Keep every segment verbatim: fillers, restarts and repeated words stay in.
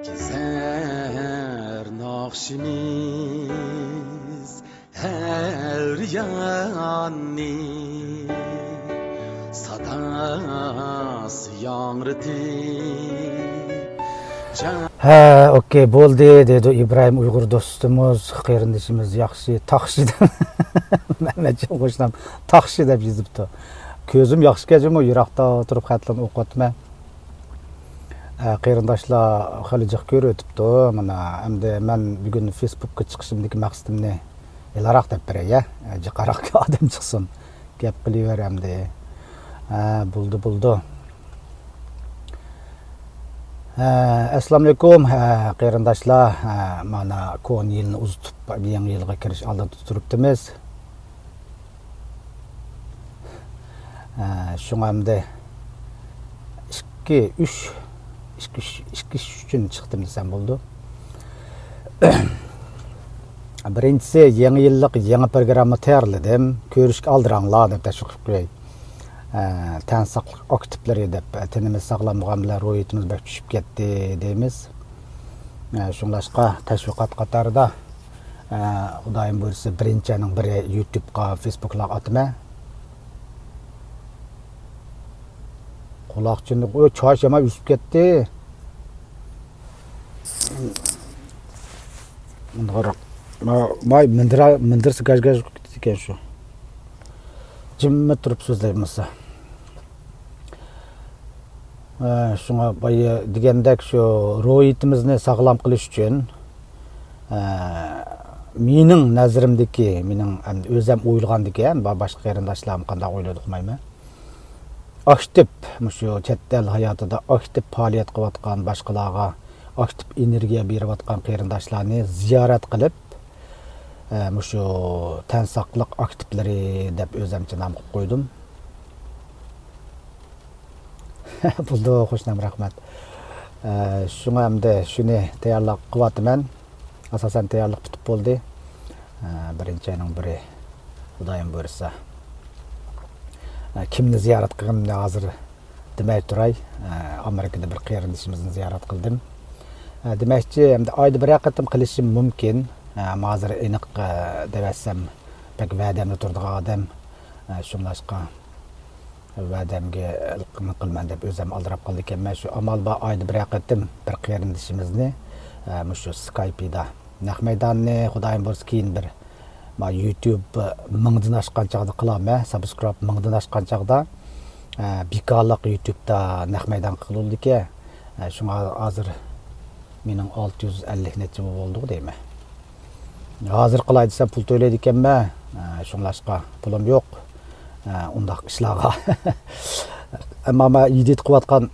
كېزەر ناخشىمىز ھەر ياننى، ساداسى ياڭرىتىپ. ھە، ئوكەي، بولدى، دەيدۇ ئىبراھىم ئۇيغۇر دوستىمىز، قېرىندىشىمىز. ياخشى، تاخشى دەپ، مەمەتجان قوشنام تاخشى دەپ يېزىپتۇ. كۆزۈم ياخشىكەن جۇمۇ، يىراقتا تۇرۇپ خەتلەرنى ئوقۇۋاتىمەن. ئە، قېرىنداشلار خېلى جىق كۆرۈۋېتىپتۇ. مانا، ئەمدى مەن بۈگۈن فېيسبۇكقا چىقىشىمدىكى مەقسىتىمنى ھېلىراق دەپ بېرەي، ھە؟ جىقراق ئادەم چىقسۇن. گەپ قىلىۋەر ئەمدى. ھە، بولدى، بولدى. ھە، ئەسسالامۇئەلەيكۇم، ھە، قېرىنداشلار. ھە، مانا، كونا يىلنى ئۇزىتىپ، يېڭى يىلغا كىرىش ئالدىدا تۇرۇپتىمىز. ھە، شۇڭا ئەمدى ئىككى، ئۈچ، ئىككى، ئۈچ، ئىككى، ئۈچ ئۈچۈن چىقتىم دېسەم بولىدۇ. بىرىنچىسى، يېڭى يىللىق يېڭى پروگرامما تەييارلىدىم. كۆرۈشكە ئالدىراڭلار دەپ تەشۋىق قىلىپ قوياي. ھە، تەن ساقلىق ئاكتىپلىرى دەپ، تېنىمىز ساغلام بولغان بىلەن روھىيىتىمىز بەك چۈشۈپ كەتتى دەيمىز. ھە، شۇڭلاشقا تەشۋىقات قاتارىدا، ھە، خۇدايىم بۇيرۇسا بىرىنچى ئاينىڭ بىرى يۇتۇبقا، فېيسبۇكلارغا ئاتىمەن. قۇلاقچىنى، ئۇ چاچ يامان ئۆسۈپ كەتتى. مۇنداقراق. ما، ما مىندىرا-، مىندىرسى گاژ-گاژ قىلىپ كېتىدىكەن شۇ. جىممىدە تۇرۇپ سۆزلەيمىسە. ئە، شۇڭا بايا دېگەندەك شۇ روھىيىتىمىزنى ساغلام قىلىش ئۈچۈن، ئە، مېنىڭ نەزىرىمدىكى، مېنىڭ ئەمدى ئۆزەم ئويلىغاندىكى، ھەم با-، باشقا قېرىنداشلارمۇ قانداق ئويلايدۇ ئۇقمايمەن. ئاكتىپ، مۇشۇ چەت ئەل ھاياتىدا ئاكتىپ پائالىيەت قىلىۋاتقان، باشقىلارغا ئاكتىپ ئېنېرگىيە بېرىۋاتقان قېرىنداشلارنى زىيارەت قىلىپ، ئە، مۇشۇ تەن ساقلىق ئاكتىپلىرى دەپ ئۆزەمچە نام قىلىپ قويدۇم. بولدى، خوشنام، رەھمەت. ئە، شۇڭا ئەمدى شۇنى تەييارلىق قىلىۋاتىمەن. ئاساسەن تەييارلىق پۈتۈپ بولدى. ئە، بىرىنچى ئاينىڭ بىرى، خۇدايىم بۇيرۇسا. ئە، كىمنى زىيارەت قىلغىنىمنى ھازىر دېمەي تۇراي. ئە، ئامېرىكىدا بىر قېرىندىشىمىزنى زىيارەت قىلدىم. ئە، دېمەكچى، ئەمدى ئايدا بىرەر قېتىم قىلىشىم مۇمكىن. ئە، ئەمما ھازىر ئېنىق، ئە، دەۋەتسەم، بەك ۋەدەمدە تۇرىدىغان ئادەم. ئە، شۇڭلاشقا ۋەدەمگە قىلىمەن دەپ ئۆزۈم ئالدىراپ قالىدىكەنمەن. شۇ ئامال بار ئايدا بىرەر قېتىم بىر قېرىندىشىمىزنى، ئە، مۇشۇ سكايپىدا. نەق مەيداننى خۇدايىم بۇيرۇسا كېيىن بىر، ما، يۇتۇب مىڭدىن ئاشقان چاغدا قىلامەن، سابسكرايب مىڭدىن ئاشقان چاغدا، ئە، بىكارلىق يۇتۇبتا نەق مەيدان قىلىۋالىدىكەن. ئە، شۇڭا ھازىر مېنىڭ ئالتە يۈز ئەللىك نەچچە بولدىغۇ دەيمەن. ھازىر قىلاي دېسەم، پۇل تۆلەيدىكەنمەن. ئە، شۇڭلاشقا پۇلۇم يوق. ئە، ئۇنداق ئىشلارغا. ئەمما مەن ئېدىت قىلىۋاتقان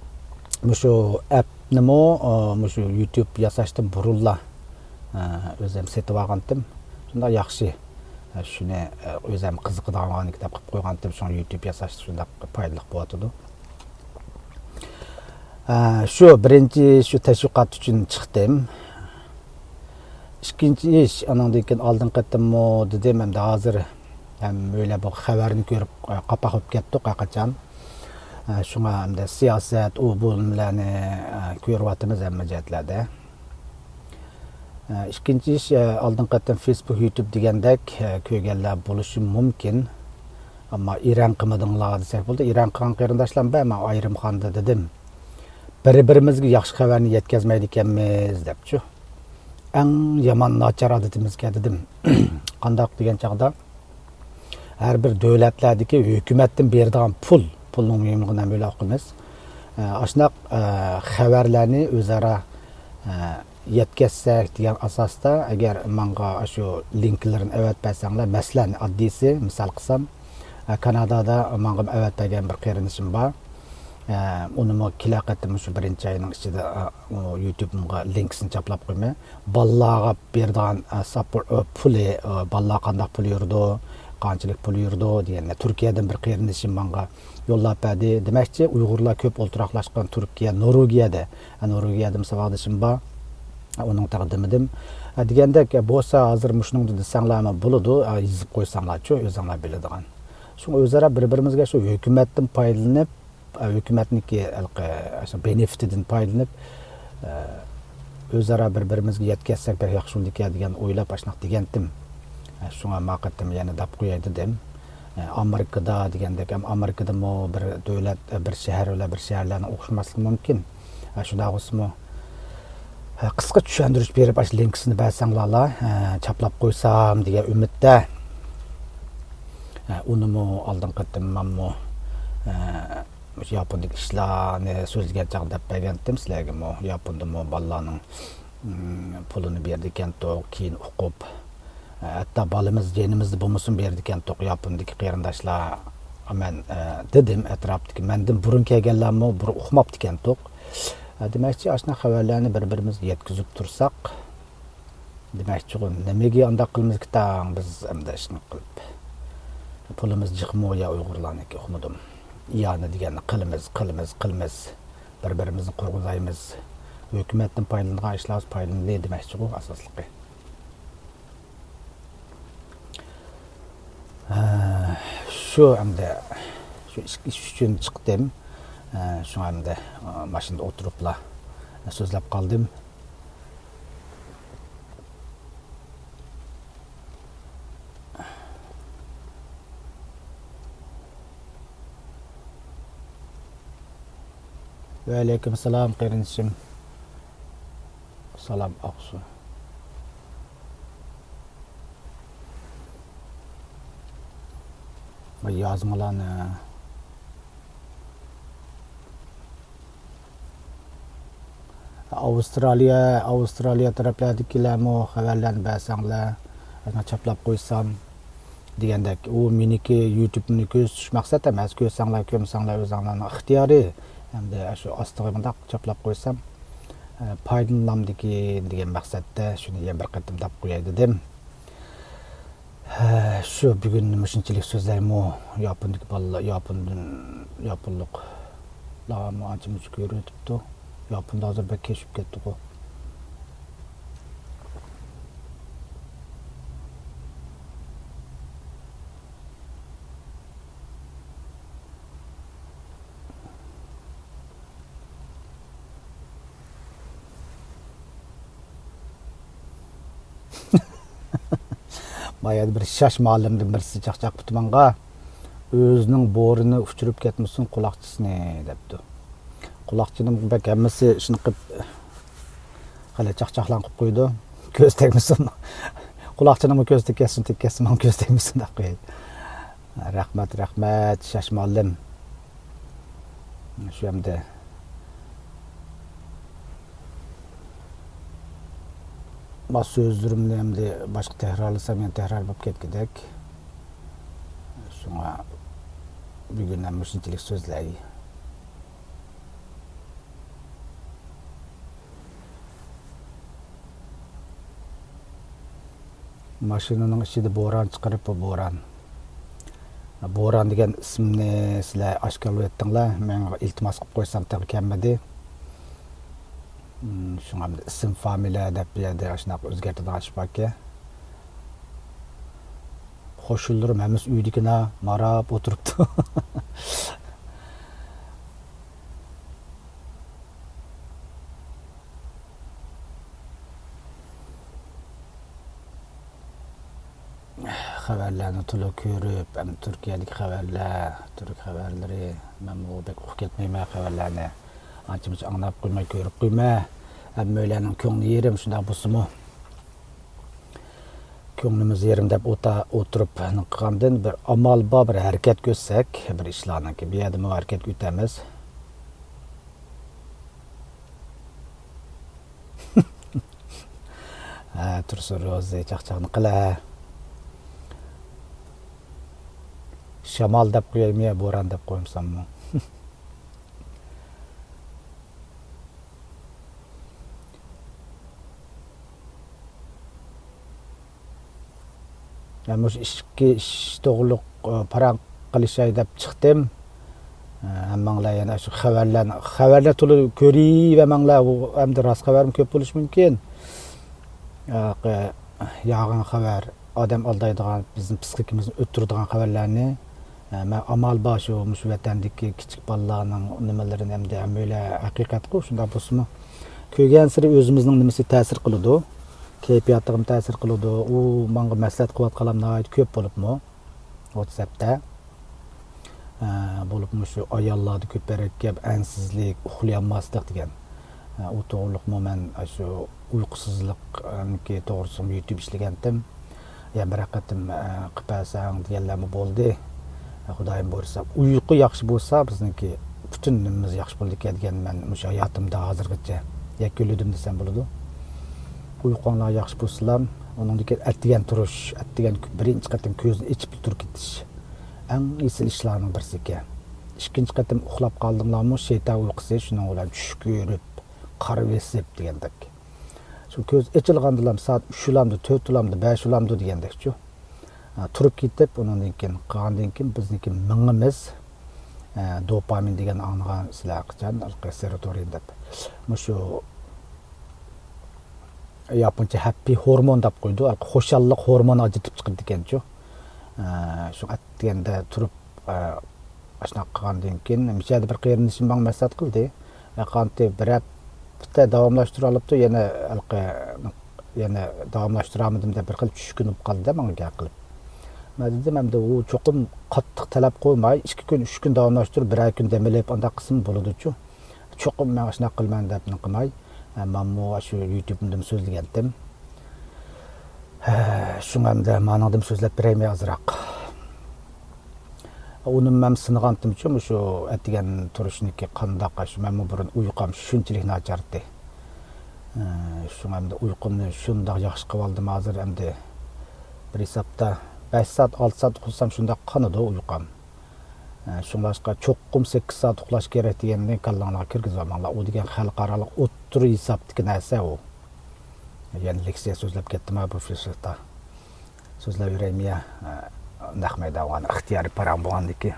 مۇشۇ ئەپنىمۇ، ئە، مۇشۇ يۇتۇب ياساشتىن بۇرۇنلا، ئە، ئۆزۈم سېتىۋالغانتىم. شۇنداق ياخشى. ئە، شۇنى، ئە، ئۆزۈم قىزىقىدىغان كىتاب قىلىپ قويغانتىم. شۇڭا يۇتۇب ياساش شۇنداق پايدىلىق بولۇۋاتىدۇ. ئە، شۇ بىرىنچى شۇ تەشۋىقات ئۈچۈن چىقتىم. ئىككىنچى ئىش، ئانىڭدىن كېيىن ئالدىنقى قېتىممۇ دېدىم، ئەمدى ھازىر ھەم ئۆيلەر بۇ خەۋەرنى كۆرۈپ، ئە، قاپاق بولۇپ كەتتۇق ھەرقاچان. ئە، شۇڭا ئەمدى سىياسەت، ئۇ بۇ نېمىلەرنى، ئە، كۆرۈۋاتىمىز ھەممە جەھەتلەردە. ئە، ئىككىنچى ئىش، ئە، ئالدىنقى قېتىم فېيسبۇك، يۇتۇب دېگەندەك، ئە، كۆرگەنلەر بولۇشى مۇمكىن. ئەمما ئېرەن قىلمىدىڭلار دېسەك بولىدۇ. ئېرەن قىلغان قېرىنداشلارمۇ بار، مەن ئايرىم خانىدا دېدىم. بىر-بىرىمىزگە ياخشى خەۋەرنى يەتكۈزمەيدىكەنمىز دەپچۇ. ئەڭ يامان ناچار ئادىتىمىزكەن دېدىم. قانداق دېگەن چاغدا، ھەر بىر دۆلەتلەردىكى ھۆكۈمەتتىن بېرىدىغان پۇل، پۇلنىڭ مۇھىملىقىنى ھەممەيلەن ئۇقىمىز. ئە، ئاشۇنداق، ئە، خەۋەرلەرنى ئۆزئارا، ئە، يەتكۈزسەك دېگەن ئاساستا، ئەگەر ماڭا ئاشۇ لىنكلىرىنى ئەۋەتىپ بەرسەڭلار، مەسىلەن، ئاددىيسى، مىسال قىلسام، ئە، كانادادا ماڭا ئەۋەتىپ بەرگەن بىر قېرىندىشىم بار. ئە، ئۇنىمۇ كېلەر قېتىم شۇ بىرىنچى ئاينىڭ ئىچىدە، ئە، ئۇ يۇتۇبۇمغا لىنكىسىنى چاپلاپ قويىمەن. بالىلارغا بېرىدىغان، ئە، ساپور-، ئە، پۇلى، ئە، بالىلار قانداق پۇل يۈرىدۇ، قانچىلىك پۇل يۈرىدۇ دېگەننى تۈركىيەدىن بىر قېرىندىشىم ماڭا يوللاپ بەردى. دېمەكچى، ئۇيغۇرلار كۆپ ئولتۇراقلاشقان تۈركىيە، نورۋېگىيەدە. ئە، نورۋېگىيەدىمۇ ساۋاقدىشىم بار. ئە، ئۇنىڭغا تەقدىم قىلدىم. ئە، دېگەندەك، ئە، بولسا ھازىر مۇشۇنىڭدا دېسەڭلارمۇ بولىدۇ، ئە، يېزىپ قويساڭلارچۇ، ئۆزۈڭلار بىلىدىغان. شۇڭا ئۆزئارا بىر-بىرىمىزگە شۇ ھۆكۈمەتتىن پايدىلىنىپ، ئە، ھۆكۈمەتنىڭكى ھېلىقى، ئاشۇ بېنېفىتىدىن پايدىلىنىپ، ئە، ئۆزئارا بىر-بىرىمىزگە يەتكەزسەك بەك ياخشى بولىدىكەن دېگەن ئويلاپ ئاشۇنداق دېگەنتىم. شۇڭا ما قېتىم يەنە دەپ قوياي دېدىم. ئامېرىكىدا دېگەندەك، ئامېرىكىدىمۇ بىر دۆلەت، بىر شەھەر بىلەن بىر شەھەرلەرنىڭ ئوخشىماسلىقى مۇمكىن. شۇنداق بولسىمۇ، قىسقا چۈشەندۈرۈش بېرىپ، ئاشۇ لىنكىسىنى بەرسەڭلارلا، چاپلاپ قويسام دېگەن ئۈمىدتە. ئۇنىمۇ ئالدىنقى قېتىم مەنمۇ مۇشۇ ياپوندىكى ئىشلارنى سۆزلىگەن چاغدا دەپ بەرگەنتىم سىلەرگىمۇ. ياپوندىمۇ بالىلارنىڭ، ئىم، پۇلىنى بېرىدىكەنتۇق، كېيىن ئۇقۇپ، ھەتتا بالىمىز يېنىمىزدا بولمىسۇن بېرىدىكەنتۇق ياپوندىكى قېرىنداشلار. مەن، ئە، دېدىم ئەتراپتىكى مەندىن بۇرۇن كەلگەنلەرمۇ بىر ئۇقماپتىكەنتۇق. ئە، دېمەكچى، ئاشۇنداق خەۋەرلەرنى بىر-بىرىمىزگە يەتكۈزۈپ تۇرساق، دېمەكچىغۇ، نېمىگە ئانداق قىلىمىزكىتاڭ بىز ئەمدى ئىشنى قىلىپ؟ پۇلىمىز جىقمۇ يا ئۇيغۇرلارنىڭكى، ئۇقمىدىم. ئىئانە دېگەننى قىلىمىز، قىلىمىز، قىلىمىز. بىر-بىرىمىزنى قورغۇزايمىز. ھۆكۈمەتتىن پايدىلىنىدىغان ئىشلار بولسا پايدىلىنىلى دېمەكچىغۇ ئاساسلىقى. ھە، شۇ ئەمدى، شۇ ئىككى ئىش ئۈچۈن چىقتىم. ھە، شۇڭا ئەمدى، ئا، ماشىنىدا ئولتۇرۇپلا سۆزلەپ قالدىم. ۋەئەلەيكۇم ئەسسالام، قېرىندىشىم. سالام ئاقسۇ. ۋاي، يازمىلارنى. ئاۋسترالىيە، ئاۋسترالىيە تەرەپلەردىكىلەرمۇ خەۋەرلەرنى بەرسەڭلار، ئانا چاپلاپ قويسام دېگەندەك. ئۇ مېنىكى يۇتۇبنى كۆرسىتىش مەقسەت ئەمەس، كۆرسەڭلار، كۆرمىسەڭلار ئۆزۈڭلارنىڭ ئىختىيارى. ئەمدى شۇ ئاستىغا مۇنداق چاپلاپ قويسام، ئە، پايدىلىنامدىكىن دېگەن مەقسەتتە شۇنى يەنە بىر قېتىم دەپ قوياي دېدىم. ھە، شۇ بۈگۈن مۇشۇنچىلىك سۆزلەيمۇ؟ ياپوندىكى بالىلار، ياپوندىن، ياپونلۇقلارمۇ ئانچە-مۇنچە كۆرۈۋېتىپتۇ. ياپوندا ھازىر بەك كەشىپ كەتتىغۇ. ما يەردە بىر شاش مۇئەللىمدىن بىرسى چاقچاق پۇتى ماڭغا، ئۆزىنىڭ بورىنى ئۇچۇرۇپ كەتمىسۇن قۇلاقچىسىنى دەپتۇ. قۇلاقچىنىمۇ بەك ھەممىسى شۇنى قىلىپ، خېلى چاقچاقلارنى قىلىپ قويىدۇ. كۆز تەگمىسۇن. قۇلاقچىنىڭمۇ كۆزى تەگكەسمۇ، تەگكەسمۇ، ماڭا كۆز تەگمىسۇن دەپ قوياي. رەھمەت، رەھمەت، شاش مۇئەللىم. شۇ ئەمدى ما سۆزلىرىمنى ئەمدى باشقا تەكرارلىسام يەنە تەكرار بولۇپ كەتكۈدەك. شۇڭا بۈگۈن ھەم مۇشۇنچىلىك سۆزلەي. ماشىنىنىڭ ئىچىدە بوران چىقىرىپ، بۇ بوران. بوران دېگەن ئىسىمنى سىلەر ئاشكارىلىۋەتتىڭلار. مەن ئىلتىماس قىلىپ قويسام تېخى كەلمىدى. شۇڭا ئىسىم، فامىلە دەپ بۇ يەردە ئاشۇنداق ئۆزگەرتىدىغان ئىش باركەن. قوشنىلىرىم ھەممىسى ئۆيدىكىنا ماراپ ئولتۇرۇپتۇ. خەۋەرلەرنى تولا كۆرۈپ، ئەمدى تۈركىيەدىكى خەۋەرلەر، تۈرك خەۋەرلىرى، مەنمۇ بەك ئۇقۇپ كەتمەيمەن خەۋەرلەرنى. ئانچە-مۇنچە ئاڭلاپ قويماي، كۆرۈپ قويماي. ھەممەيلەننىڭ كۆڭلى يېرىم، شۇنداق بولسىمۇ. كۆڭلىمىز يېرىم دەپ ئوتا-، ئولتۇرۇپ نېمە قىلغاندىن بىر ئامال بار، بىر ھەرىكەت كۆرسەك، بىر ئىشلارنىڭكى. بۇ يەردىمۇ ھەرىكەت ئۆتەمىز. ھە، تۇرسۇن روزى، چاقچاقنى قىلە. شامال دەپ قويايمۇ يا بوران دەپ قويمىساممۇ؟ مەن مۇشۇ ئىككى ئىش توغرۇلۇق، ئە، پاراڭ قىلىشاي دەپ چىقتىم. ئە، ھەممەڭلار يەنە شۇ خەۋەرلەرنى، خەۋەرلەر تولا كۆرۈۋەرمەڭلار. ئۇ ئەمدى راست خەۋەرمۇ كۆپ بولۇشى مۇمكىن. ياقى يالغان خەۋەر، ئادەم ئالدايدىغان، بىزنىڭ پىسخىكىمىزنى ئۆلتۈرىدىغان خەۋەرلەرنى، ئە، مەن ئامال بار شۇ، مۇشۇ ۋەتەندىكى كىچىك بالىلارنىڭ نېمىلىرىنى ئەمدى ھەممەيلەن ھەقىقەتقۇ، شۇنداق بولسىمۇ كۆرگەنسېرى ئۆزىمىزنىڭ نېمىسى تەسىر قىلىدۇ، كەيپىياتىغىمۇ تەسىر قىلىدۇ. ئۇ ماڭا مەسلىھەت قىلىۋاتقانلار ناھايىتى كۆپ بولۇپمۇ ۋاتساپتا. ئە، بولۇپمۇ شۇ ئاياللاردا كۆپرەك گەپ، ئەنسىزلىك، ئۇخلىيالماسلىق دېگەن. ئە، ئۇ توغرىلىقمۇ مەن شۇ ئۇيقۇسىزلىقنىڭكى توغرىسىمۇ يۇتۇپ ئىشلىگەنتىم. يەنە بىر قېتىم، ئە، قىلىپ بەرسەڭ دېگەنلەرمۇ بولدى. ئە، خۇدايىم بۇيرۇسا، ئۇيقۇ ياخشى بولسا، بىزنىڭكى پۈتۈن نېمىمىز ياخشى بولىدىكەن دېگەن مەن مۇشۇ ھاياتىمدا ھازىرغىچە يەكۈنلىدىم دېسەم بولىدۇ. ئۇيقۇڭلار ياخشى بولسىلا، ئۇنىڭدىن كېيىن ئەتىگەن تۇرۇش، ئەتىگەن بىرىنچى قېتىم كۆزنى ئېچىپ تۇرۇپ كېتىش. ئەڭ ئېسىل ئىشلارنىڭ بىرسىكەن. ئىككىنچى قېتىم ئۇخلاپ قالدىڭلارمۇ، شەيتان ئۇيقۇسى شۇنىڭ بىلەن چۈش كۆرۈپ، قارا بېسىپ دېگەندەك. شۇ كۆز ئېچىلغاندىلا سائەت ئۈچ بولامدۇ، تۆت بولامدۇ، بەش بولامدۇ دېگەندەكچۇ. ئە، تۇرۇپ كېتىپ، ئۇنىڭدىن كېيىن، قالغاندىن كېيىن بىزنىڭكى مېڭىمىز، ئە، دوپامىن دېگەن ئاڭلىغانسىلەر قاچان، ھېلىقى سېروتونىن دەپ. مۇشۇ ياپونچە ھەپپى ھورمون دەپ قويىدۇ. خۇشاللىق ھورمونى ئاجرىتىپ چىقىرىدىكەنچۇ. ئە، شۇ ئەتىگەندە تۇرۇپ، ئە، ئاشۇنداق قىلغاندىن كېيىن، مىشەدە بىر قېرىندىشىم ماڭا مەسلىھەت قىلدى. ئە، قانتى بىر ھەپتە داۋاملاشتۇرۇۋالىپتۇ، يەنە ھېلىقى، يەنە داۋاملاشتۇرالمىدىم دەپ بىر خىل چۈشكۈن بولۇپ قالدى ماڭا گەپ قىلىپ. مەن دېدىم، ئەمدى ئۇ چوقۇم قاتتىق تەلەپ قويماي، ئىككى كۈن، ئۈچ كۈن داۋاملاشتۇرۇپ، بىرەر كۈن دەم ئېلىپ، ئانداق قىلسىمۇ بولىدۇچۇ. چوقۇم مەن ئاشۇنداق قىلىمەن دەپ قىلماي، مەنمۇ شۇ يۇتۇبىمدىمۇ سۆزلىگەنتىم. شۇڭا ئەمدى مانىڭدىمۇ سۆزلەپ بېرەيمەن ئازراق. ئۇنى مەن سىنىغانتىمچۇ، مۇشۇ ئەتىگەن تۇرۇشنىكى قانداق، شۇ مەنمۇ بۇرۇن ئۇيقۇم شۇنچىلىك ناچارتى. شۇڭا ئەمدى ئۇيقۇمنى شۇنداق ياخشى قىلىۋالدىم ھازىر ئەمدى. بىر ھېسابتا بەش سائەت، ئالتە سائەت ئۇخلىسام شۇنداق قانىدۇ ئۇيقۇم. ئە، شۇڭلاشقا چوقۇم سەككىز سائەت ئۇخلاش كېرەك دېگەننى كاللاڭلارغا كىرگۈزۈۋالماڭلار. ئۇ دېگەن خەلقئارالىق ئوتتۇرا ھېسابتىكى نەرسە ئۇ. يەنە لېكسىيە سۆزلەپ كەتتىم ھە بۇ پۇرسەتتە. سۆزلەۋېرەيمۇ يا، ئە، نەق مەيدانغا ئىختىيارىي پاراڭ بولغاندىكى.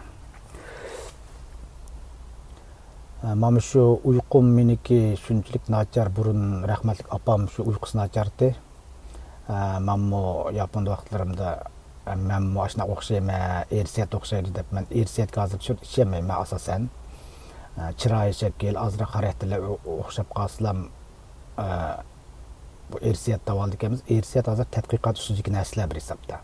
ئە، مانا شۇ ئۇيقۇم مېنىكى شۇنچىلىك ناچار، بۇرۇن رەھمەتلىك ئاپام شۇ ئۇيقۇسى ناچارتى. ئە، مەنمۇ ياپوندا ۋاقىتلىرىمدا، ئە، مەنمۇ ئاشۇنداق ئوخشايمەن، ئىرسىيەت ئوخشايدۇ دەپ، مەن ئىرسىيەتكە ھازىر چۈشەن-، ئىشەنمەيمەن ئاساسەن. ئە، چىرايى شەكىل، ئازراق خاراكتېرلەر ئو-، ئوخشاپ قالسىلام، ئە، بۇ ئىرسىيەت دەۋالىدىكەنمىز. ئىرسىيەت ھازىر تەتقىقات ئۈستىدىكى نەرسىلەر بىر ھېسابتا.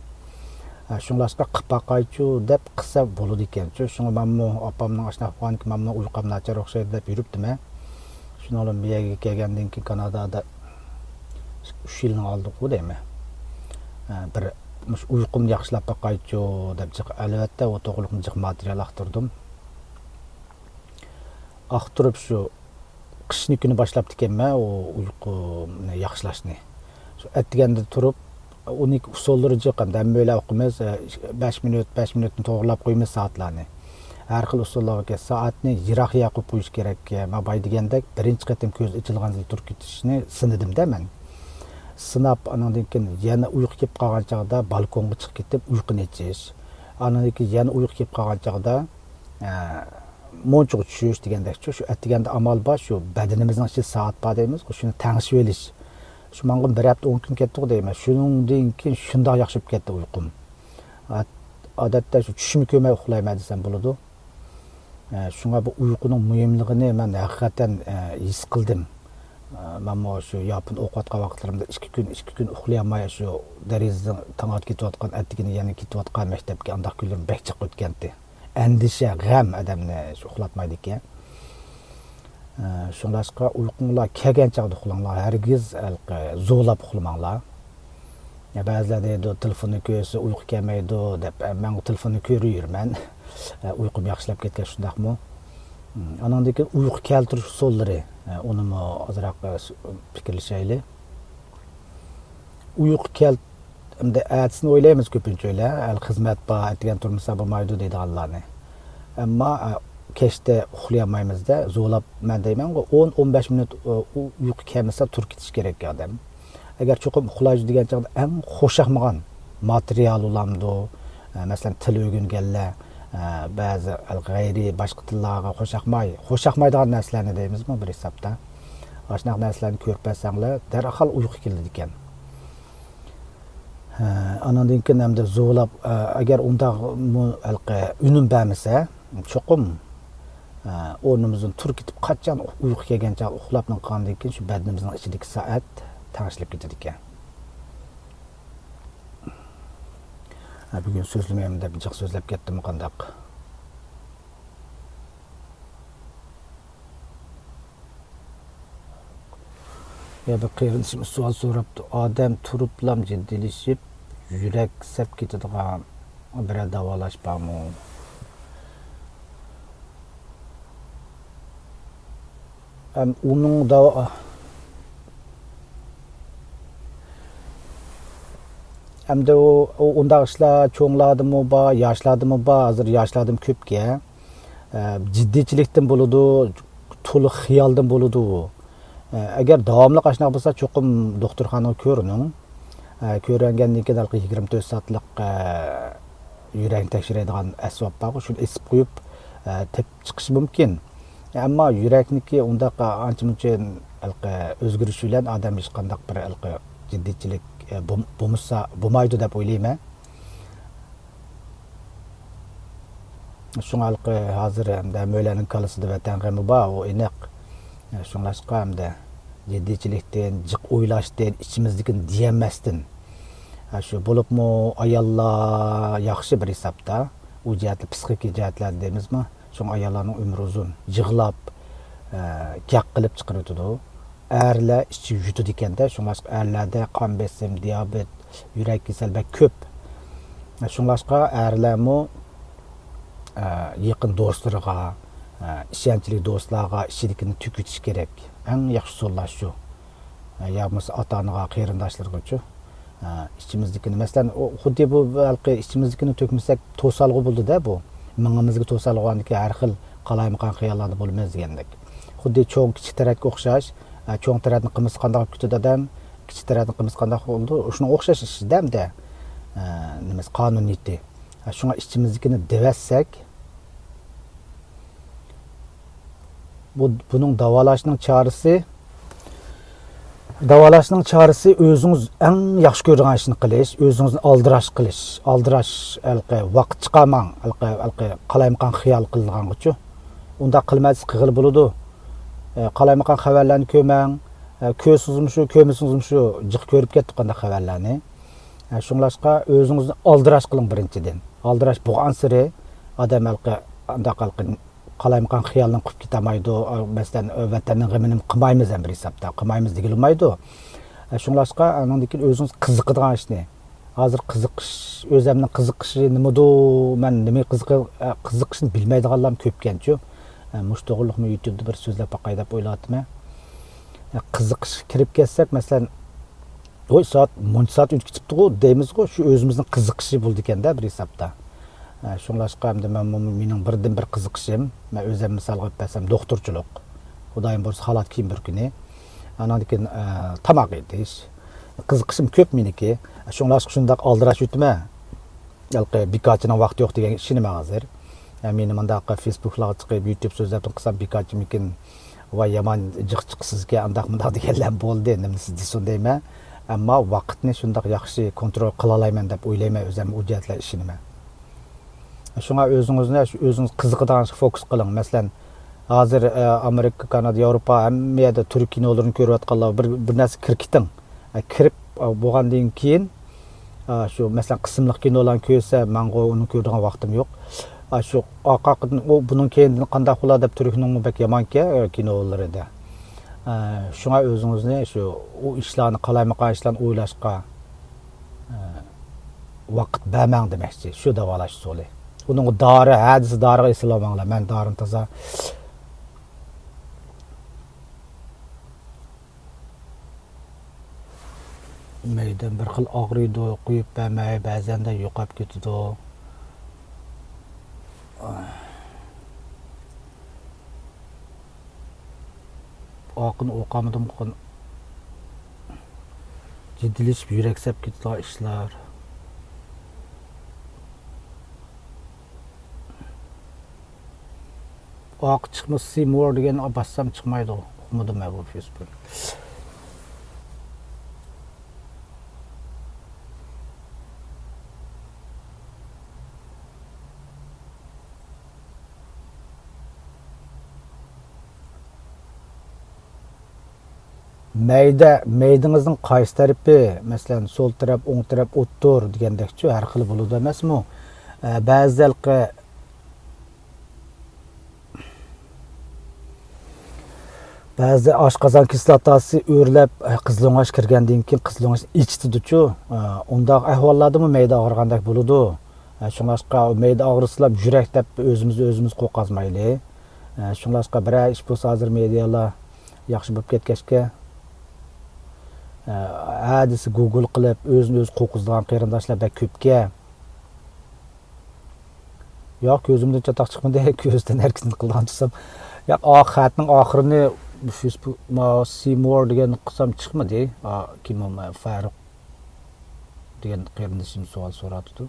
ئە، شۇڭلاشقا قىلىپ باقايچۇ دەپ قىلسا بولىدىكەنچۇ. شۇڭا مەنمۇ ئاپامنىڭ ئاشۇنداق بولغانكى، مەنمۇ ئۇيقۇم ناچار ئوخشايدۇ دەپ يۈرۈپتىمەن. شۇنىڭ بىلەن بۇ يەرگە كەلگەندىن كېيىن كانادادا ئۈچ يىلنىڭ ئالدىغۇ دەيمەن. ئە، بىر مۇشۇ ئۇيقۇمنى ياخشىلاپ باقايچۇ دەپ جىق، ئەلۋەتتە، ئۇ توغرىلىقمۇ جىق ماتېرىيال ئاختۇردۇم. ئاختۇرۇپ شۇ قىشنى كۈنى باشلاپتىكەنمەن ئۇ ئۇيقۇنى ياخشىلاشنى. شۇ ئەتىگەندە تۇرۇپ، ئۇنىڭ ئۇسۇللىرى جىق، ھەممەيلەن ئوقۇيمىز، بەش مىنۇت، بەش مىنۇتنى توغرىلاپ قويىمىز سائەتلەرنى. ھەر خىل ئۇسۇللارغا كەل-، سائەتنى يىراق يەر قويۇپ قويۇش كېرەك. مەن بايا دېگەندەك، بىرىنچى قېتىم كۆز ئېچىلغاندا تۇرۇپ كېتىشنى سىنىدىم-دە مەن. سىناپ، ئانىڭدىن كېيىن يەنە ئۇيقۇ كېلىپ قالغان چاغدا بالكونغا چىقىپ كېتىپ ئۇيقۇنى ئېچىش. ئانىڭدىن كېيىن يەنە ئۇيقۇ كېلىپ قالغان چاغدا، ئە، مۇنچىغا چۈشۈش دېگەندەك، شۇ، شۇ ئەتىگەندە ئامال بار، شۇ بەدىنىمىزنىڭ ئىچىدە سائەت بار دەيمىزغۇ، شۇنى تەڭشىۋېلىش. شۇ ماڭغىن بىر ھەپتە، ئون كۈن كەتتىغۇ دەيمەن. شۇنىڭدىن كېيىن شۇنداق ياخشى بولۇپ كەتتى ئۇيقۇم. ئا-، ئادەتتە شۇ چۈشمۇ كۆرمەي ئۇخلايمەن دېسەم بولىدۇ. ئە، شۇڭا بۇ ئۇيقۇنىڭ مۇھىملىقىنى مەن ھەقىقەتەن، ئە، ھېس قىلدىم. ئە، مەنمۇ شۇ ياپوندا ئوقۇۋاتقان ۋاقىتلىرىمدا ئىككى كۈن، ئىككى كۈن ئۇخلىيالماي، شۇ دېرىزىدىن تاڭ ئاتقا كېتىۋاتقان، ئەتىگىنى يەنە كېتىۋاتقان مەكتەپكە، ئانداق كۈنلىرىم بەك جىق ئۆتكەنتى. ئەندىشە، غەم ئادەمنى شۇ ئۇخلاتمايدىكەن. ئە، شۇڭلاشقا ئۇيقۇڭلار كەلگەن چاغدا ئۇخلاڭلار، ھەرگىز ھېلىقى زورلاپ ئۇخلىماڭلار. يا، بەزىلەر دەيدۇ، تېلېفوننى كۆرسە ئۇيقۇ كەلمەيدۇ دەپ، ئە، مەن تېلېفوننى كۆرۈۋېرىمەن. ئە، ئۇيقۇم ياخشىلاپ كەتكەن شۇنداقمۇ؟ ئانىڭدىن كېيىن ئۇيقۇ كەلتۈرۈش ئۇسۇللىرى، ئە، ئۇنىمۇ ئازراق، ئە، سۆ-، پىكىرلىشەيلى. ئۇيقۇ كەل-، ئەمدى ئەتىسىنى ئويلايمىز كۆپىنچە ئۆيلەر، ھەل خىزمەت بار، ئەتىگەن تۇرمىسا بولمايدۇ دەيدىغانلارنى. ئەمما، ئە، كەچتە ئۇخلىيالمايمىز-دە، زورلاپ مەن دەيمەنغۇ، ئون، ئون بەش مىنۇت، ئۇ، ئۇ ئۇيقۇ كەلمىسە تۇرۇپ كېتىش كېرەك ئادەم. ئەگەر چوقۇم ئۇخلايدۇ دېگەن چاغدا ئەڭ خۇشياقمىغان ماتېرىيال بولامدۇ، ئە، مەسىلەن، تىل ئۆگەنگەنلەر، ئە، بەزى غەيرىي باشقا تىللارغا خۇشياقماي، خۇشياقمايدىغان نەرسىلەرنى دەيمىزمۇ بىر ھېسابتا. ئاشۇنداق نەرسىلەرنى كۆرۈپ بەرسەڭلار، دەرھال ئۇيقۇ كېلىدىكەن. ھە، ئانىڭدىن كېيىن ئەمدى زورلاپ، ئە، ئەگەر ئۇنداق مۇ-، ھېلىقى ئۈنۈم بەرمىسە، چوقۇم، ئورنىمىزدىن تۇرۇپ كېتىپ، قاچان ئۇيقۇ كەلگەن چاغ ئۇخلاپ نىققاندىن كېيىن، شۇ بەدىنىمىزنىڭ ئىچىدىكى سائەت تەڭشىلىپ كېتىدىكەن. ھە، بۈگۈن سۆزلىمەيمەن دەپ جىق سۆزلەپ كەتتىممۇ قانداق؟ يا بىر قېرىندىشىم سوئال سوراپتۇ، ئادەم تۇرۇپلام جىددىيلىشىپ، يۈرەك سەپ كېتىدىغان بىرەر داۋالاش بارمۇ؟ ئەم، ئۇنىڭ داۋا-، ئەمدى ئۇ، ئۇ، ئۇنداق ئىشلار چوڭلاردىمۇ بار، ياشلاردىمۇ بار، ھازىر ياشلاردىمۇ كۆپكەن. ئە، جىددىيچىلىكتىن بولىدۇ، تولا خىيالدىن بولىدۇ ئۇ. ئە، ئەگەر داۋاملىق ئاشۇنداق بولسا، چوقۇم دوختۇرخانىغا كۆرۈنۈڭ. ئە، كۆرۈنگەندىن كېيىن ھېلىقى يىگىرمە تۆت سائەتلىك، ئە، يۈرەكنى تەكشۈرىدىغان ئەسۋاب بارغۇ، شۇنى ئېسىپ قويۇپ، ئە، تېپىپ چىقىشى مۇمكىن. ئەمما يۈرەكنىكى ئۇنداق ئانچە-مۇنچە ھېلىقى ئۆزگىرىشى بىلەن ئادەم ھېچقانداق بىر ھېلىقى جىددىيچىلىك، ئە، بولم-، بولمىسا، بولمايدۇ دەپ ئويلايمەن. شۇڭا ھېلىقى ھازىر ھەمدە ھەممەيلەننىڭ كاللىسىدا ۋەتەن غېمى بار، ئۇ ئېنىق. شۇڭلاشقا ھەمدە جىددىيچىلىكتىن، جىق ئويلاشتىن، ئىچىمىزدىكىنى دېيەلمەستىن. ھە، شۇ بولۇپمۇ ئاياللار ياخشى بىر ھېسابتا. ئۇ جەھەتتە، پسىخىكا جەھەتلەردە دەيمىزمۇ؟ شۇڭا ئاياللارنىڭ ئۆمرى ئۇزۇن. يىغلاپ، ئە، گەپ قىلىپ چىقىرىۋېتىدۇ. ئەرلەر ئىچى يۇتىدىكەن-دە، شۇڭلاشقا ئەرلەردە قان بېسىم، دىيابېت، يۈرەك كېسەل بەك كۆپ. شۇڭلاشقا ئەرلەرمۇ، ئە، يېقىن دوستلىرىغا، ئە، ئىشەنچلىك دوستلارغا ئىچىدىكىنى تۆكۈۋېتىش كېرەك. ئەڭ ياخشى ئۇسۇللار شۇ. ئە، يا بولمىسا ئاتا-ئانىغا، قېرىنداشلىرىغىچۇ. ئە، ئىچىمىزدىكىنى، مەسىلەن، ئۇ، خۇددى بۇ ھېلىقى ئىچىمىزدىكىنى تۆكمىسەك، توسالغۇ بولىدۇ-دە بۇ. مېڭىمىزگە توسالغۇ بولغاندىكىن ھەر خىل قالايمىقان خىياللاردا بولىمىز دېگەندەك. خۇددى چوڭ كىچىك تەرەتكە ئوخشاش. ئە، چوڭ تەرەتنى قىلمىسا قانداق بولۇپ كېتىدۇ ئادەم؟ كىچىك تەرەتنى قىلمىسا قانداق بولىدۇ؟ شۇنىڭغا ئوخشاش ئىش-دە ئەمدى. ئە، نېمىسى، قانۇنىيىتى. ئە، شۇڭا ئىچىمىزدىكىنى دېۋەتسەك، بۇ، بۇنىڭ داۋالاشنىڭ چارىسى، داۋالاشنىڭ چارىسى ئۆزىڭىز ئەڭ ياخشى كۆرىدىغان ئىشنى قىلىش، ئۆزىڭىزنى ئالدىراش قىلىش، ئالدىراش، ھېلىقى ۋاقىت چىقارماڭ، ھېلىقى، ھېلىقى قالايمىقان خىيال قىلىدىغانغىچۇ. ئۇنداق قىلمايسىز قىلغىلى بولىدۇ. ئە، قالايمىقان خەۋەرلەرنى كۆرمەڭ. ئە، كۆرسىڭىزمۇ شۇ، كۆرمىسىڭىزمۇ شۇ، جىق كۆرۈپ كەتتۇق قانداق خەۋەرلەرنى. ئە، شۇڭلاشقا ئۆزىڭىزنى ئالدىراش قىلىڭ بىرىنچىدىن. ئالدىراش بولغانسېرى ئادەم ھېلىقى، ئانداق ھېلىقى قالايمىقان خىيالنى قۇرۇپ كېتەلمەيدۇ. مەسىلەن، ۋەتەننىڭ غېمىنى قىلمايمىز ھەم بىر ھېسابتا. قىلمايمىز دېگىلى بولمايدۇ. شۇڭلاشقا ئانىڭدىن كېيىن ئۆزىڭىز قىزىقىدىغان ئىشنى. ھازىر قىزىقىش، ئۆزەمنىڭ قىزىقىشى نېمىدۇ؟ مەن نېمىگە قىزىقى-، قىزىقىشنى بىلمەيدىغانلارمۇ كۆپكەنچۇ. مۇشۇ توغرىلىقمۇ يۇتۇبتا بىر سۆزلەپ باقاي دەپ ئويلاۋاتىمەن. قىزىقىشقا كىرىپ كەتسەك، مەسىلەن، ۋوي، سائەت، مۇنچە سائەت ئۆتۈپ كېتىپتىغۇ دەيمىزغۇ، شۇ ئۆزىمىزنىڭ قىزىقىشى بولىدىكەن-دە بىر ھېسابتا. ئە، شۇڭلاشقا ئەمدى مەن، مېنىڭ بىردىنبىر قىزىقىشىم، مەن ئۆزۈم مىسالغا ئېلىپ بەرسەم، دوختۇرچىلىق. خۇدايىم بۇيرۇسا خالات كىيىم بىر كۈنى. ئاناندىن كېيىن، ئە، تاماق ئېتىش. قىزىقىشىم كۆپ مېنىڭكى. شۇڭلاشقا شۇنداق ئالدىراش ئۆتىمەن. ھېلىقى بىكارچىنىڭ ۋاقتى يوق دېگەنگە ئىشىنىمەن ھازىر. يا مېنى مۇنداق فېيسبۇكلارغا چىقىپ، يۇتۇب سۆزلەپتىن قىلسام بىكارچىمىكىن، ۋاي يامان جىق چىقىسىزكەن، ئانداق مۇنداق دېگەنلەر بولدى، نېمە دېسۇن دەيمەن. ئەمما ۋاقىتنى شۇنداق ياخشى كونترول قىلالايمەن دەپ ئويلايمەن ئۆزۈم، ئۇ جەھەتلەر ئىشىنىمەن. شۇڭا ئۆزىڭىزنى، شۇ ئۆزىڭىز قىزىقىدىغان ئىشقا فوكۇس قىلىڭ. مەسىلەن، ھازىر، ئە، ئامېرىكا، كانادا، ياۋروپا، ھەممە يەردە تۈرك كىنولىرىنى كۆرۈۋاتقانلار بىر، بىر نەرسە كىرىپ كېتىڭ. ئە، كىرىپ، ئە، بولغاندىن كېيىن، ئە، شۇ، مەسىلەن، قىسىملىق كىنولارنى كۆرسە، ماڭغۇ ئۇنى كۆرىدىغان ۋاقتىم يوق. ئە، شۇ ئارقا ئارقىدىن ئۇ بۇنىڭ كەينىدىن قانداق بولا دەپ تۈركنىڭمۇ بەك يامانكەن، ئە، كىنولىرىدا. ئە، شۇڭا ئۆزىڭىزنى شۇ، ئۇ ئىشلارنى، قالايمىقان ئىشلارنى ئويلاشقا، ئە، ۋاقىت بەرمەڭ دېمەكچى. شۇ داۋالاش ئۇسۇلى. ئۇنىڭغا دارى، ھە دېسە دارىغا ئېسىلىۋالماڭلار. مەن دارىنى تازا مەيدەم بىر خىل ئاغرىيدۇ، قويۇپ بەرمەي، بەزەندە يوقاپ كېتىدۇ. ئاقىنى ئوقۇمىدىم، جىددىيلىشىپ يۈرەك سەپ كېتىدىغان ئىشلار. ئاقى چىقمىسا، سى مور دېگەن باسسام چىقمايدۇ. ئۇقمىدىم مەن بۇ فېيسبۇكنى. مەيدە، مەيدىڭىزنىڭ قايسى تەرىپى، مەسىلەن، سول تەرەپ، ئوڭ تەرەپ، ئوتتۇر دېگەندەكچۇ، ھەر خىل بولىدۇ ئەمەسمۇ؟ ئە، بەزىدە ھېلىقى، بەزىدە ئاشقازان كىسلاتاسى ئۆرلەپ، ئە، قىزىلۆڭەش كىرگەندىن كېيىن قىزىلۆڭەش ئېچىتىدۇچۇ. ئە، ئۇنداق ئەھۋاللاردىمۇ مەيدە ئاغرىغاندەك بولىدۇ. ئە، شۇڭلاشقا مەيدە ئاغرىسىلا يۈرەك دەپ ئۆزىمىز ئۆزىمىز قورقازمايلى. ئە، شۇڭلاشقا بىرەر ئىش بولسا ھازىر مېدىيالار ياخشى بولۇپ كەتكەچكە، ئە، ھە دېسە گۇگل قىلىپ ئۆزىنى ئۆزى قورقۇزىدىغان قېرىنداشلار بەك كۆپكەن. ياق، كۆزۈمدىن چاتاق چىقمىدى. كۆزدىن ھەرىكىتىنى قىلىدىغان تۇرسام. ياق، ئا، خەتنىڭ ئاخىرىنى فېيسبۇك، ما، سىمور دېگەننى قىلسام چىقمىدى. ئا، كىم ئۇ؟ ما، فاروق دېگەن قېرىندىشىم سوئال سوراپتۇ.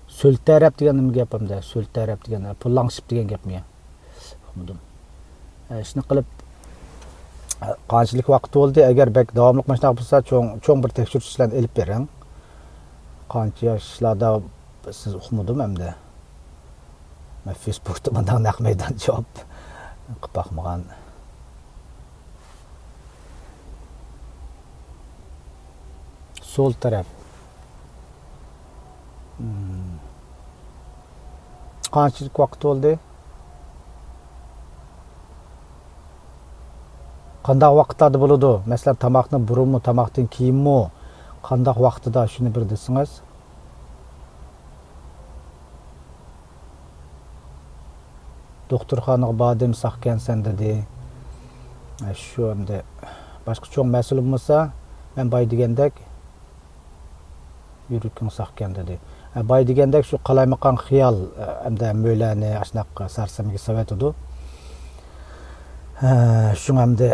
سۆلتەرەپ دېگەن نېمە گەپ ئەمدى؟ سۆلتەرەپ دېگەن، پۇل لەڭشىپ دېگەن گەپمۇ يا؟ ئۇقمىدىم. ئە، شۇنداق قىلىپ، ئە، قانچىلىك ۋاقىت بولدى؟ ئەگەر بەك داۋاملىق مۇشۇنداق بولسا، چوڭ، چوڭ بىر تەكشۈرۈش ئىشلارنى ئېلىپ بېرىڭ. قانچە ياشلاردا سىز ئۇقمىدىم ئەمدى. مەن فېيسبۇكتا مۇنداق نەق مەيدان جاۋاب قىلىپ باقمىغان. سول تەرەپ. مم. قانچىلىك ۋاقىت بولدى؟ قانداق ۋاقىتلاردا بولىدۇ؟ مەسىلەن، تاماقتىن بۇرۇنمۇ، تاماقتىن كېيىنمۇ؟ قانداق ۋاقتىدا؟ شۇنى بىر دېسىڭىز. دوختۇرخانىغا باردىم، ساقكەنسەن دېدى. ئە، شۇ ئەمدى باشقا چوڭ مەسىلە بولمىسا، مەن بايا دېگەندەك، يۈرىكىڭ ساقكەن دېدى. ئە، بايا دېگەندەك شۇ قالايمىقان خىيال، ئە، ئەمدى ھەممەيلەننى ئاشۇنداق سەرسەمگە سېلىۋېتىدۇ. ئە، شۇڭا ئەمدى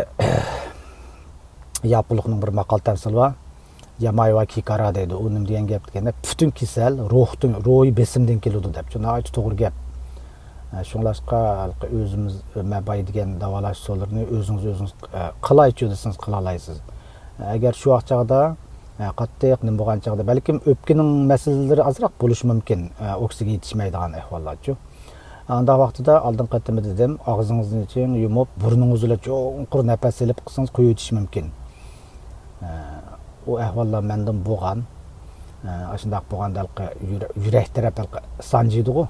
ياپونلۇقنىڭ بىر ماقال تەمسىلى بار. ياماي ۋا كىكارا دەيدۇ. ئۇ نېمە دېگەن گەپ دېگەندە، پۈتۈن كېسەل روھتىن، روھىي بېسىمدىن كېلىدۇ دەپ. شۇ ناھايىتى توغرا گەپ. ئە، شۇڭلاشقا ھېلىقى ئۆزىمىز، مەن بايا دېگەن داۋالاش ئۇسۇللىرىنى ئۆزىڭىز ئۆزىڭىز، ئە، قىلايچۇ دېسىڭىز قىلالايسىز. ئە، ئەگەر شۇ ۋاقىت چاغدا، ئە، قاتتىق نېمە بولغان چاغدا، بەلكىم ئۆپكىنىڭ مەسىلىلىرى ئازراق بولۇشى مۇمكىن، ئە، ئوكسىگېن يېتىشمەيدىغان ئەھۋاللارچۇ. ئانداق ۋاقتىدا ئالدىنقى قېتىمى دېدىم، ئاغزىڭىزنى چىڭ يۇمۇپ، بۇرنىڭىز بىلەن چوڭقۇر نەپەس ئېلىپ قىلسىڭىز قويۇۋېتىشى مۇمكىن. ئە، ئۇ ئەھۋاللار مەندىمۇ بولغان. ئە، ئاشۇنداق بولغاندا ھېلىقى يۈرە-، يۈرەك تەرەپ ھېلىقى سانجىيدىغۇ.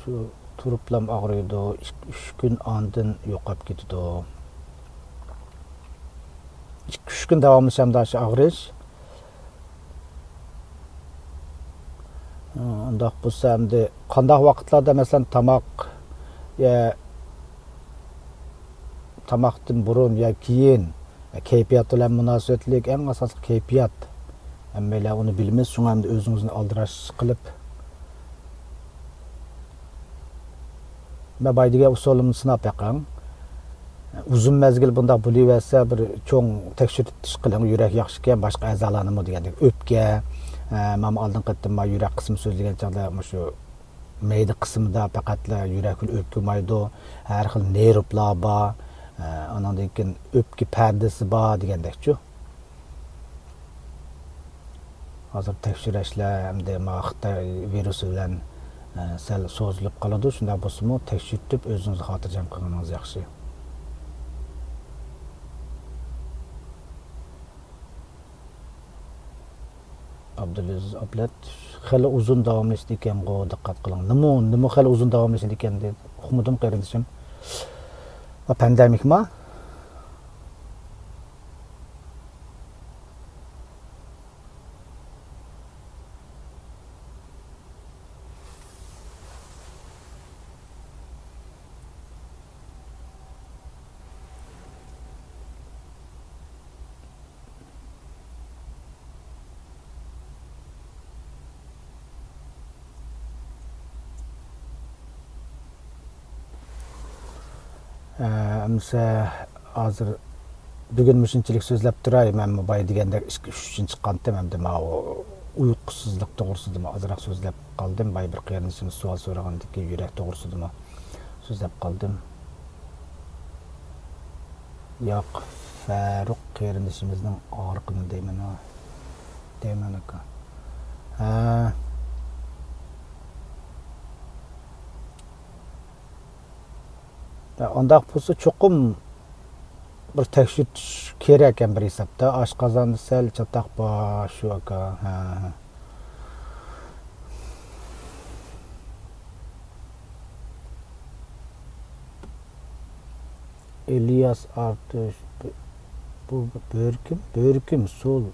شۇ تۇرۇپلام ئاغرىيدۇ، ئىك-، ئۈچ كۈن ئاندىن يوقاپ كېتىدۇ. ئىككى، ئۈچ كۈن داۋاملىشامدا شۇ ئاغرىش؟ ئۇنداق بولسا ئەمدى قانداق ۋاقىتلاردا، مەسىلەن، تاماق، يە تاماقتىن بۇرۇن يا كېيىن، كەيپىيات بىلەن مۇناسىۋەتلىك، ئەڭ ئاساسلىق كەيپىيات. ھەممەيلەن ئۇنى بىلىمىز، شۇڭا ئەمدى ئۆزىڭىزنى ئالدىراش قىلىپ، مەن بايا دېگەن ئۇسۇلۇمنى سىناپ بېقىڭ. ئۇزۇن مەزگىل بۇنداق بولۇۋەرسە، بىر چوڭ تەكشۈرتۈش قىلىڭ، يۈرەك ياخشىكەن، باشقا ئەزالارنىمۇ دېگەندەك، ئۆپكە، ئە، مانا ئالدىنقى قېتىم مانا يۈرەك قىسمى سۆزلىگەن چاغدا مۇشۇ مەيدە قىسمىدا پەقەتلا يۈرەك بىلەن ئۆپكە بولمايدۇ، ھەر خىل نېرۋلار بار، ئە، ئانىڭدىن كېيىن ئۆپكە پەردىسى بار دېگەندەكچۇ. ھازىر تەكشۈرۈشلەر ئەمدى ما خىتاي ۋىرۇسى بىلەن، ئە، سەل سوزۇلۇپ قالىدۇ. شۇنداق بولسىمۇ تەكشۈرتۈپ ئۆزىڭىزنى خاتىرجەم قىلغىنىڭىز ياخشى. ئابدۇلئەزىز ئابلەت، خېلى ئۇزۇن داۋاملىشىدىكەنغۇ، دىققەت قىلىڭ. نېمە، نېمە خېلى ئۇزۇن داۋاملىشىدىكەن دەپ ئۇقمىدىم قېرىندىشىم. ما پاندېمىكما؟ ئە، ئەمسە ھازىر بۈگۈن مۇشۇنچىلىك سۆزلەپ تۇراي. مەنمۇ بايا دېگەندەك ئىككى، ئۈچ كۈن چىققانتىم. ئەمدى ماۋۇ ئۇيقۇسىزلىق توغرىسىدىمۇ ئازراق سۆزلەپ قالدىم. بايا بىر قېرىندىشىمىز سوئال سورىغاندىكىن يۈرەك توغرىسىدىمۇ سۆزلەپ قالدىم. ياق، فاروق قېرىندىشىمىزنىڭ ئاغرىقىنى دەيمەن، دەيمەن ئاكا. ھە. ئانداق بولسا چوقۇم بىر تەكشۈرتۈش كېرەك ھەم بىر ھېسابتا. ئاشقازاندا سەل چاتاق بار شۇ ئاكا. ھە. ئىلياس ئارتۇش، بۇ بۆرىكىم، بۆرىكىم سول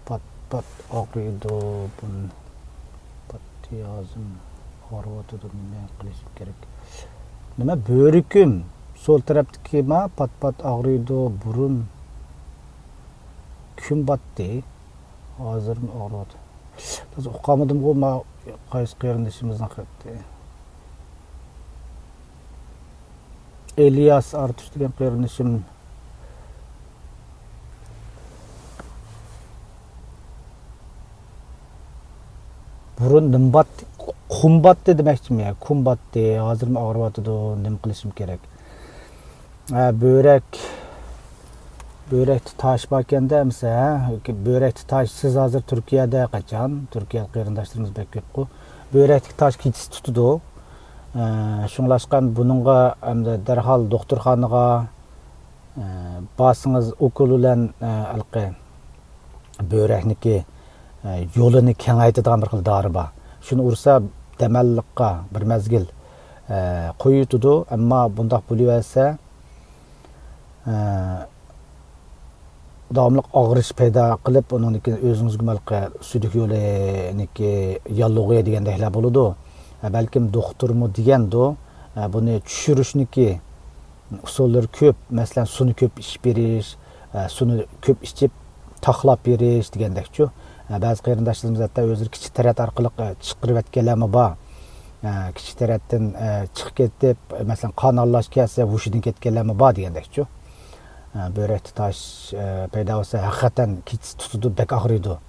پات-پات ئاغرىيدۇ. بۇ پات ھازىم ئاغرىۋاتىدۇ، نېمە قىلىشىم كېرەك؟ نېمە، بۆرىكىم سول تەرەپتىكى ما پات-پات ئاغرىيدۇ، بۇرۇن كۈن باتتى، ھازىرمۇ ئاغرىۋاتىدۇ. تازا ئۇقالمىدىمغۇ، ما قايسى قېرىندىشىمىزنىڭ خېتى؟ ئىلياس ئارتۇش دېگەن قېرىندىشىم بۇرۇن نېمە باتتى؟ قۇم باتتى دېمەكچىمۇ يا؟ قۇم باتتى، ھازىرمۇ ئاغرىۋاتىدۇ، نېمە قىلىشىم كېرەك؟ ھە، بۆرەك، بۆرەكتە تاش باركەندە، ئەمىسە، ھە؟ بۆرەكتە تاش، سىز ھازىر تۈركىيەدە قاچان؟ تۈركىيە قېرىنداشلىرىمىز بەك كۆپقۇ. بۆرەكتىكى تاش كېچىسى تۇتىدۇ. ئە، شۇڭلاشقان بۇنىڭغا ئەمدى دەرھال دوختۇرخانىغا، ئە، بارسىڭىز، ئوكۇل بىلەن، ئە، ھېلىقى بۆرەكنىكى، ئە، يولىنى كېڭەيتىدىغان بىر خىل دارى بار. شۇنى ئۇرسا، دەماللىققا بىر مەزگىل، ئە، قويۇۋېتىدۇ. ئەمما بۇنداق بولۇۋەرسە، ئە، داۋاملىق ئاغرىش پەيدا قىلىپ، ئۇنىڭدىن كېيىن ئۆزىڭىزگىمۇ ھېلىقى سۈيدۈك يولىنىكى ياللۇغى دېگەندەكلەر بولىدۇ. ئە، بەلكىم دوختۇرمۇ دېگەندۇ، ئە، بۇنى چۈشۈرۈشنىكى ئۇسۇللىرى كۆپ. مەسىلەن، سۇنى كۆپ ئىچىپ بېرىش، ئە، سۇنى كۆپ ئىچىپ تاقلاپ بېرىش دېگەندەكچۇ. ئە، بەزى قېرىنداشلىرىمىز ھەتتا ئۆزلىرى كىچىك تەرەت ئارقىلىق، ئە، چىقىرىۋەتكەنلەرمۇ بار. ئە، كىچىك تەرەتتىن، ئە، چىقىپ كېتىپ، مەسىلەن، قان ئارىلاش كەلسە ھوشىدىن كەتكەنلەرمۇ بار دېگەندەكچۇ. ئە، بۆرەكتە تاش، ئە، پەيدا بولسا ھەقىقەتەن كېچىسى تۇتىدۇ، بەك ئاغرىيدۇ.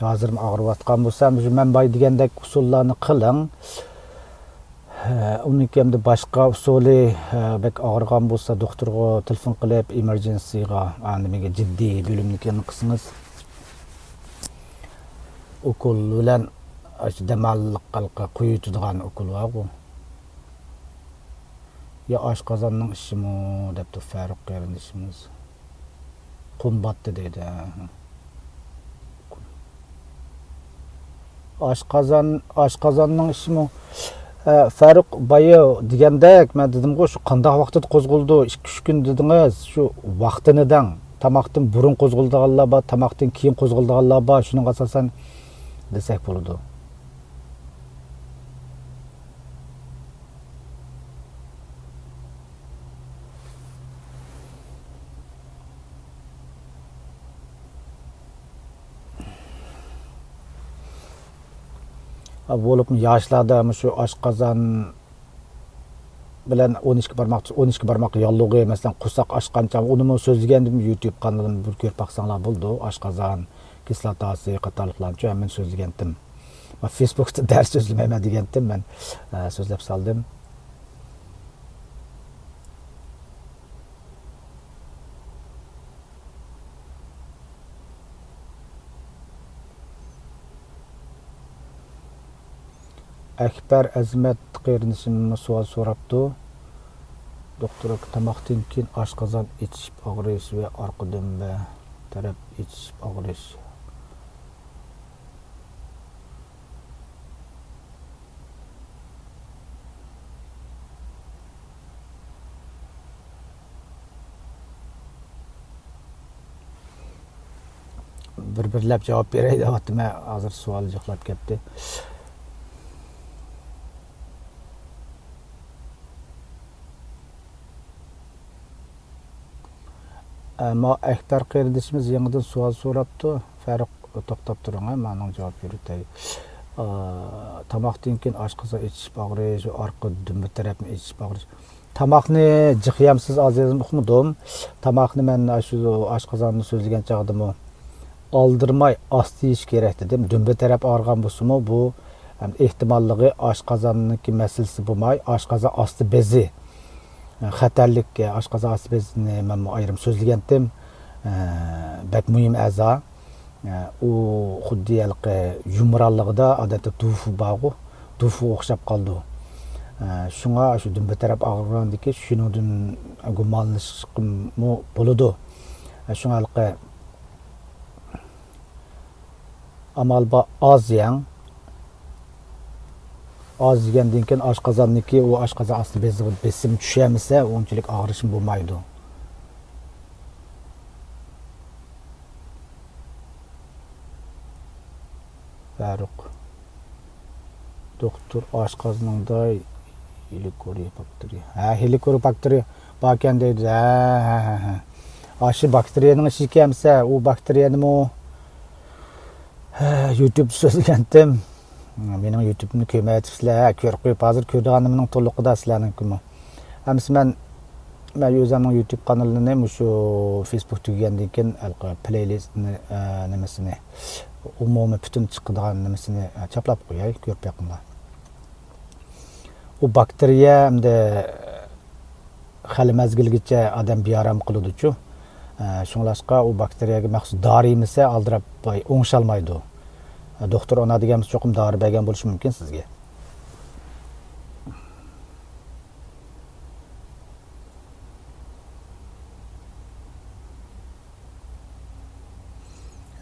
ھازىرمۇ ئاغرىۋاتقان بولسا، مۇشۇ مەن بايا دېگەندەك ئۇسۇللارنى قىلىڭ. ھە، ئۇنىڭ كەينىدە باشقا ئۇسۇلى، ھە، بەك ئاغرىغان بولسا، دوختۇرغا تېلېفون قىلىپ، ئېمېرجېنسىغا، ئا، نېمىگە، جىددىي بۆلۈمنىڭكىگە قىلسىڭىز، ئوكۇل بىلەن ئاشۇ دەماللىق ھالقا قويۇۋېتىدىغان ئوكۇل بارغۇ. يا ئاشقازاننىڭ ئىشىمۇ دەپتۇ فاروق قېرىندىشىمىز. قۇم باتتى دەيدۇ. ئاشقازان، ئاشقازاننىڭ ئىشىمۇ، ئە، فاروق بايا دېگەندەك، مەن دېدىمغۇ، شۇ قانداق ۋاقتىدا قوزغىلىدۇ؟ ئىككى، ئۈچ كۈن دېدىڭىز، شۇ ۋاقتىنى دەڭ. تاماقتىن بۇرۇن قوزغىلىدىغانلار بار، تاماقتىن كېيىن قوزغىلىدىغانلار بار، شۇنىڭغا ئاساسەن دېسەك بولىدۇ. بولۇپمۇ ياشلاردا مۇشۇ ئاشقازان بىلەن ئون ئىككى بارماق، ئون ئىككى بارماق ياللۇغى، مەسىلەن، قورساق ئاچقان چاغ، ئۇنىمۇ سۆزلىگەنىدىم، يۇتۇب قانىلىمدا بىر كۆرۈپ باقساڭلار بولىدۇ. ئاشقازان كىسلاتاسى قاتارلىقلارنىچۇ ھەممىنى سۆزلىگەنتىم. مەن فېيسبۇكتا دەرس سۆزلىمەيمەن دېگەنتىم، مەن، ئە، سۆزلەپ سالدىم. ئەكبەر ئەزىمەت قېرىندىشىم سوئال سوراپتۇ. دوختۇر ئاكا، تاماقتىن كېيىن ئاشقازان ئېچىشىپ ئاغرىش ۋە ئارقا دۈمبە تەرەپ ئېچىشىپ ئاغرىش. بىر-بىرلەپ جاۋاب بېرەي دەۋاتىمەن، ھازىر سوئال جىقلاپ كەتتى. ئەمما ئەكبەر قېرىندىشىمىز يېڭىدىن سوئال سوراپتۇ. فەرق، توختاپ تۇرۇڭ، ھە، مانا جاۋاب بېرىۋېتەي. ئا، تاماقتىن كېيىن ئاشقازان ئېچىشىپ ئاغرىش، ئارقا دۈمبە تەرەپنى ئېچىشىپ ئاغرىش. تاماقنى جىق يەمسىز ئاز يەمسىز ئۇقمىدىم. تاماقنى مەن شۇ ئاشقازاننى سۆزلىگەن چاغدىمۇ ئالدىرىماي ئاستا يېيىش كېرەك دېدىم. دۈمبە تەرەپ ئاغرىغان بولسىمۇ، بۇ ئەم، ئېھتىماللىقى ئاشقازاننىڭكى مەسىلىسى بولماي، ئاشقازان ئاستى بېزى، ئە، خەتەرلىك، ئە، ئاشقازان ئاستى بېزىنى مەنمۇ ئايرىم سۆزلىگەنتىم. ئە، بەك مۇھىم ئەزا. ئە، ئۇ خۇددى ھېلىقى يۇمرانلىقىدا ئادەتتە دۇفۇ بارغۇ، دۇفغا ئوخشاپ قالىدۇ. ئە، شۇڭا شۇ دۈمبە تەرەپ ئاغرىغاندىكىن شۇنىڭدىن گۇمانلىنىشقىمۇ بولىدۇ. ئە، شۇڭا ھېلىقى ئامال بار، ئاز يەڭ. ئاز يېگەندىن كېيىن ئاشقازاننىڭكى، ئۇ ئاشقازان ئاستى بېزىغا بېسىم چۈشەلمىسە، ئۇنچىلىك ئاغرىشمۇ بولمايدۇ. فاروق. دوختۇر، ئاشقازىنىڭدا ھېلىكورىيا باكتېرىيە. ھە، ھېلىكورىيا باكتېرىيە باركەن دەيدۇ. ھە، ھە، ھە، ھە. ئاشۇ باكتېرىيەنىڭ ئىشىكى ئەمسە، ئۇ باكتېرىيەنىمۇ، ھە، يۇتۇبتا سۆزلىگەنتىم. مېنىڭ يۇتۇبۇمنى كۆرمەيۋېتىپسىلەر. ھە، كۆرۈپ قويۇپ، ھازىر كۆرىدىغانلىرىمنىڭ تولۇقىدا سىلەرنىڭكىمۇ. ئەمسە مەن، مەن ئۆزۈمنىڭ يۇتۇب قانىلىنى مۇشۇ فېيسبۇك تۈگىگەندىن كېيىن ھېلىقى پلېيلىستنى، ئە، نېمىسىنى، ئومۇمىي پۈتۈن چىقىدىغان نېمىسىنى، ئە، چاپلاپ قوياي، كۆرۈپ بېقىڭلار. ئۇ باكتېرىيە ئەمدى خېلى مەزگىلگىچە ئادەم بىئارام قىلىدۇچۇ. ئە، شۇڭلاشقا ئۇ باكتېرىيەگە مەخسۇس دارى يېمىسە ئالدىراپ ئوڭشالمايدۇ. ئە، دوختۇر ئانا دېگەنمىز چوقۇم دارى بەرگەن بولۇشى مۇمكىن سىزگە.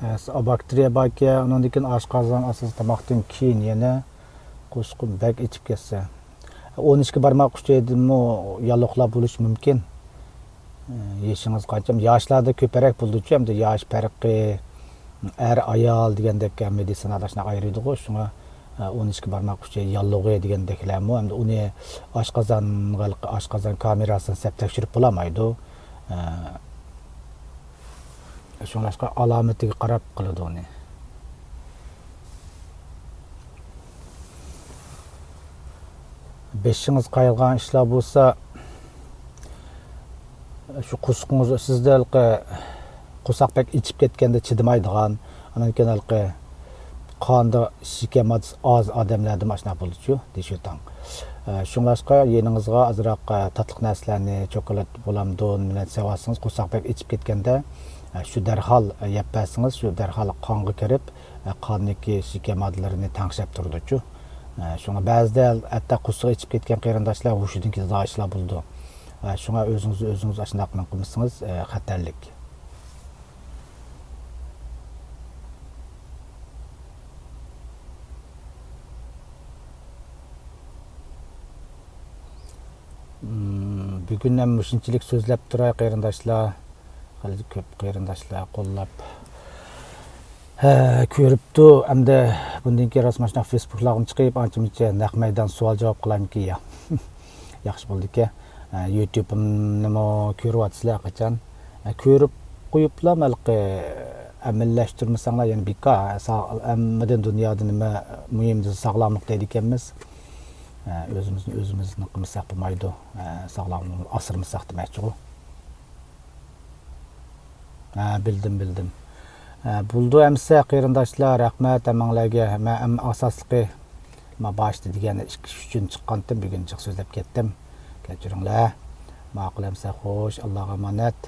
ئە، باكتېرىيە باركەن، ئۇنىڭدىن كېيىن ئاشقازان ئاساسىي تاماقتىن كېيىن يەنە قورسىقىم بەك ئېچىپ كەتسە. ئون ئىككى بارماق ئۈچەيدىمۇ ياللۇغلار بولۇشى مۇمكىن. يېشىڭىز قانچە؟ ياشلاردا كۆپرەك بولىدۇچۇ، ئەمدى ياش پەرقى، ئەر، ئايال دېگەندەك مېدىتسىنادا شۇنداق ئايرىيدىغۇ، شۇڭا، ئە، ئون ئىككى بارماق ئۈچەي ياللۇغى دېگەندەكلەرمۇ، ئەمدى ئۇنى ئاشقازانغا، ئاشقازان كامېراسىنى سەپ تەكشۈرۈپ بولالمايدۇ. ئە، شۇڭلاشقا ئالامىتىگە قاراپ قىلىدۇ ئۇنى. بېشىڭىز قايغان ئىشلار بولسا، شۇ قورسىقىڭىز، سىزدە ھېلىقى قورساق بەك ئېچىپ كەتكەندە چىدىمايدىغان، ئاندىن كېيىن ھېلىقى قاندا شېكەر ماددىسى ئاز ئادەملەردىمۇ ئاشۇنداق بولىدۇچۇ، دېشۆتاڭ. ئە، شۇڭلاشقا يېنىڭىزغا ئازراق، ئە، تاتلىق نەرسىلەرنى، چوكولات بولامدۇ، نېمىلەرنى سېۋەتسىڭىز، قورساق بەك ئېچىپ كەتكەندە، ئە، شۇ دەرھال، ئە، يەپ بەرسىڭىز، شۇ دەرھال قانغا كىرىپ، ئە، قاندىكى شېكەر ماددىلىرىنى تەڭشەپ تۇرىدۇچۇ. ئە، شۇڭا بەزىدە ھەتتا قورسىقى ئېچىپ كەتكەن قېرىنداشلار ھوشىدىن كېتىدىغان ئىشلار بولىدۇ. ئە، شۇڭا ئۆزىڭىز، ئۆزىڭىز ئاشۇنداق نېمە قىلمىسىڭىز، ئە، خەتەرلىك. مم، بۈگۈن ھەم مۇشۇنچىلىك سۆزلەپ تۇراي، قېرىنداشلار. خېلى كۆپ قېرىنداشلار قوللاپ، ھە، كۆرۈپتۇ. ئەمدى بۇندىن كېيىن راست مانا شۇنداق فېيسبۇكلارغىمۇ چىقىپ، ئانچە-مۇنچە نەق مەيدان سوئال-جاۋاب قىلايمىكىن يا؟ ياخشى بولىدىكەن. ھە، يۇتۇبۇمنىمۇ كۆرۈۋاتىسىلەر قاچان. ھە، كۆرۈپ قويۇپلا ھېلىقى ئەمەلىيلەشتۈرمىسەڭلار يەنە بىكار. سا-، ھەممىدىن دۇنيادا نېمە مۇھىم دېسە ساغلاملىق دەيدىكەنمىز. ھە، ئۆزىمىزنى ئۆزىمىز نېمە قىلمىساق بولمايدۇ. ھە، ساغلاملىقنى ئاسرىمىساق دېمەكچىغۇ. ھە، بىلدىم، بىلدىم. ھە، بولدى ئەمىسە، قېرىنداشلار، رەھمەت ھەممىڭلارگە. مەن ئەڭ ئاساسلىقى، ما باشتا دېگەن ئىككى ئۈچ كۈن چىققانتىم، بۈگۈن جىق سۆزلەپ كەتتىم. كەچۈرۈڭلار. ماقۇل ئەمىسە، خوش، ئاللاغا ئامانەت.